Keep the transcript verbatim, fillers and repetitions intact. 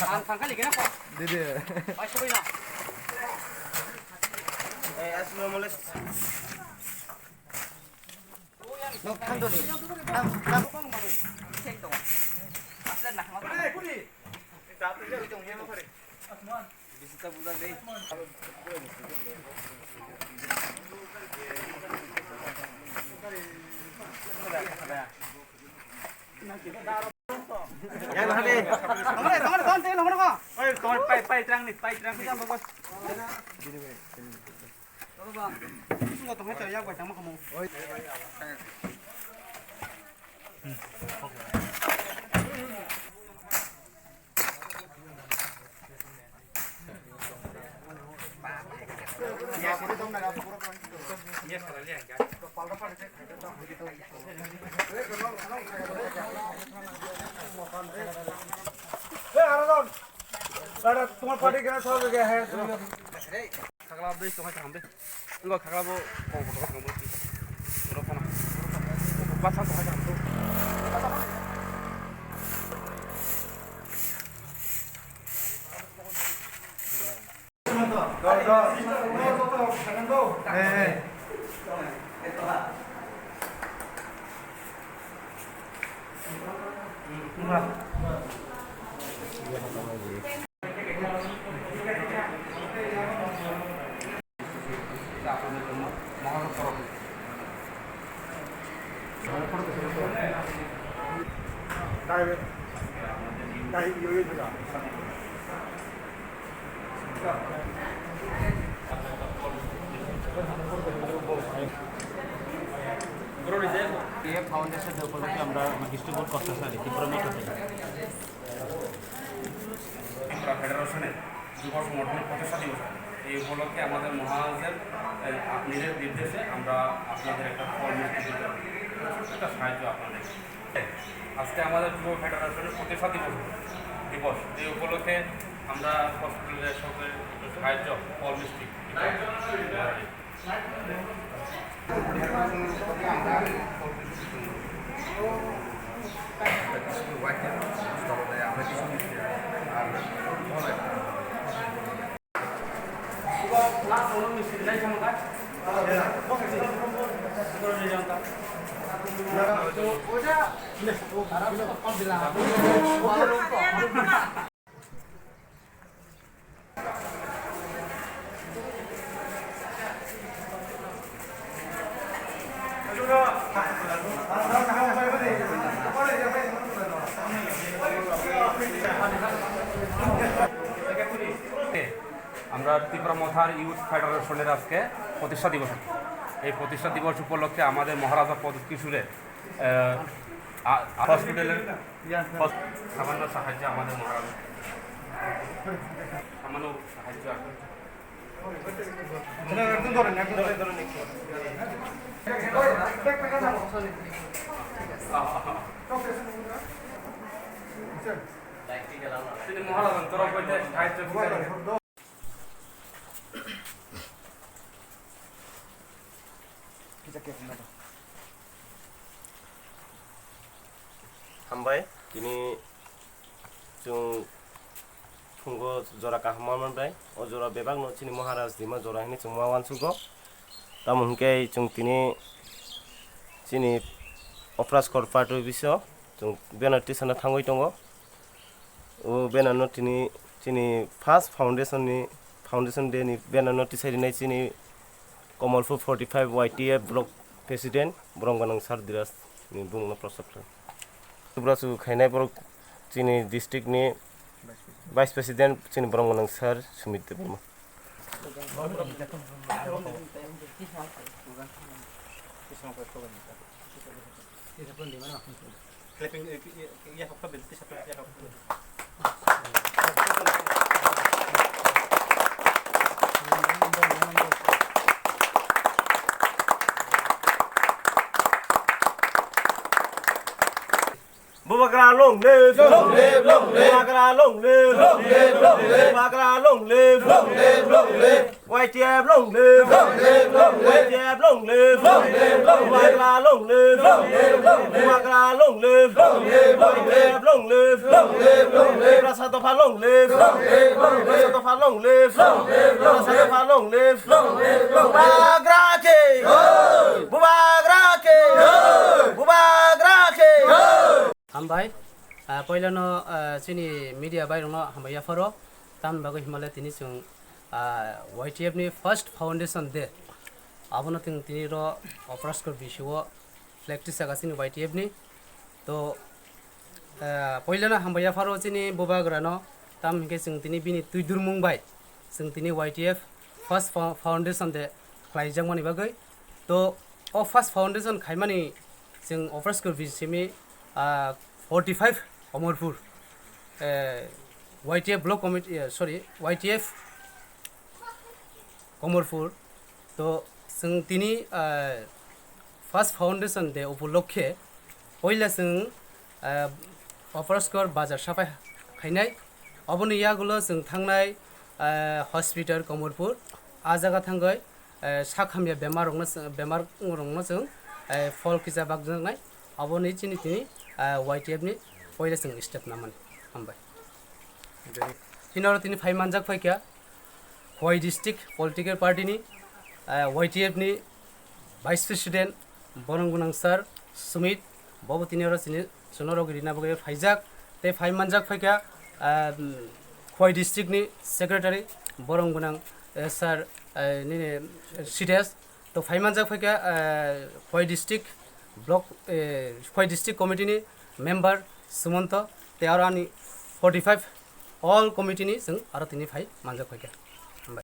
Ang tangkali kena kok. Dede. Ai, asli mulai. Nok tang doni. Tang, tang. Asli nah. Bisita budak deh. Yang tadi. Nomor, nomor, nomor, nomor, nomor. Oi, nomor, pai, pai, terang nih, pai, terang nih. Yang bagus. Nomor, bang. Sungguh tuh, yang baik, yang mau kamu. Oi. Khakla bai tongkha kaham de. Wngkha khakla bo kok bo tongkha kaham bo. Borok phano. Bwsa tongkha kaham bo. এই foundation day উপলক্ষে আমরা district board Cox's Bazar ত্রিপুরা মথা থেকে ত্রিপুরা ফেডারেশনের যুব সংগঠনের প্রতিষ্ঠা দিবস। এই উপলক্ষে আমাদের মহারাজের, এ, আপ-, নিজের নির্দেশে আমরা আপনাদের একটা ফল মিষ্টি দিতে, একটা সাহায্য আপনাদের। আজকে আমাদের যুব ফেডারেশনের প্রতিষ্ঠা দিবস, দিবস। এই উপলক্ষে আমরা হসপিটালের সঙ্গে সাহায্য, ফল মিষ্টি দিতে আমরা ত্রিপুরা মথার ইউথ ফেডারেশনের আজকে প্রতিষ্ঠা দিবস। এই প্রতিষ্ঠা দিবস উপলক্ষে আমাদের মহারাজা প্রদ্যোৎ কিশোরের, আহ, আ-, হসপিটালের হস-, সামান্য সাহায্য আমাদের মহারাজা, সামান্য সাহায্য আর কি। তিনি মহারাজার তরফ হইতে সাহায্য Hambai, tini chwng phungo jora kaham ma manbai. O jora bebakno chini Maharaj Dima jora hinwi chwng ma uansugo. Tamo hwnkhe chwng tini chini Opraskor party office-o chwng banner tisana thangwi tongo. O banner no tini, chini first foundation ni, foundation day ni banner no tisai rinai chini Komolpur forty five Y T F block president Borom Gwnang Sir Diraj ni bumung no prosop khlai. Tubura su khainai borok chini district ni vice president chini Borom Gwnang Sir Sumit Debbarma. Bubagra long live! Long live, long live! Bubagra long live! Long live, long live! Bubagra long live! Long live, long live! Y T F long live! Long live, long live! Y T F long live! Long live, long live! Bubagra long live! Long live, long live! Bubagra long live! Long live, long live! Y T F long live! Long live, long live! Tiprasa dopha long live! Long live, long live! Tiprasa dopha long live! Long live, long live! Tiprasa dopha long live! Long live, long live! Bubagra ke! Bubagra ke! Bubagra ke! Hambai. Ah, poilano, ah, chini media bai rokno hambai yapharo. Tamni bagwi himale tini chwng, ah, Y T F ni first foundation day. Abono chwng tini ro Operaskor bisio flag tisaka chini Y T F ni. To, ah, poilano hambai yapharo chini bubagrano. Tam hinkhe chwng tini bini twi durmung bai chwng tini Y T F first fo-, foundation day khlaijakmani bagwi. To, o first foundation khaimani chwng Operaskor bisimi, ah, forty five Omorpur, eh, Y T F block committee, eh, sorry, Y T F Komorpur. To, chwng tini, ah, first foundation day upolokhe poila chwng, ah, Operaskor bazar sapai khainai. Oboni yagulo chwng thangnai, ah, hospital Komorpur. A jaga thangwi, eh, sak hamya bemar rokno chwng, bemar rokno chwng, eh, phol kisa bakjaknai. Oboni chini tini, eh, Y T F ni poila chwng step namani. Hambai. Hino oro tini phai manjak phaikha Khowai district political party ni, eh, Y T F ni vice president borong gwnang sir Sumit, bobo tini oro chini chwngno rogwi rina bagwi phaijak. Tei phai manjak phaikha, ah, Khowai district ni secretary borong gwnang, eh, sir, eh, nini, eh, Sides. To phai manjak phaikha, eh, Khowai district block, eh, Khowai district committee ni member Sumonto, tei aro ani forty five all committee ni chwng aro tini phai manjak phaikha.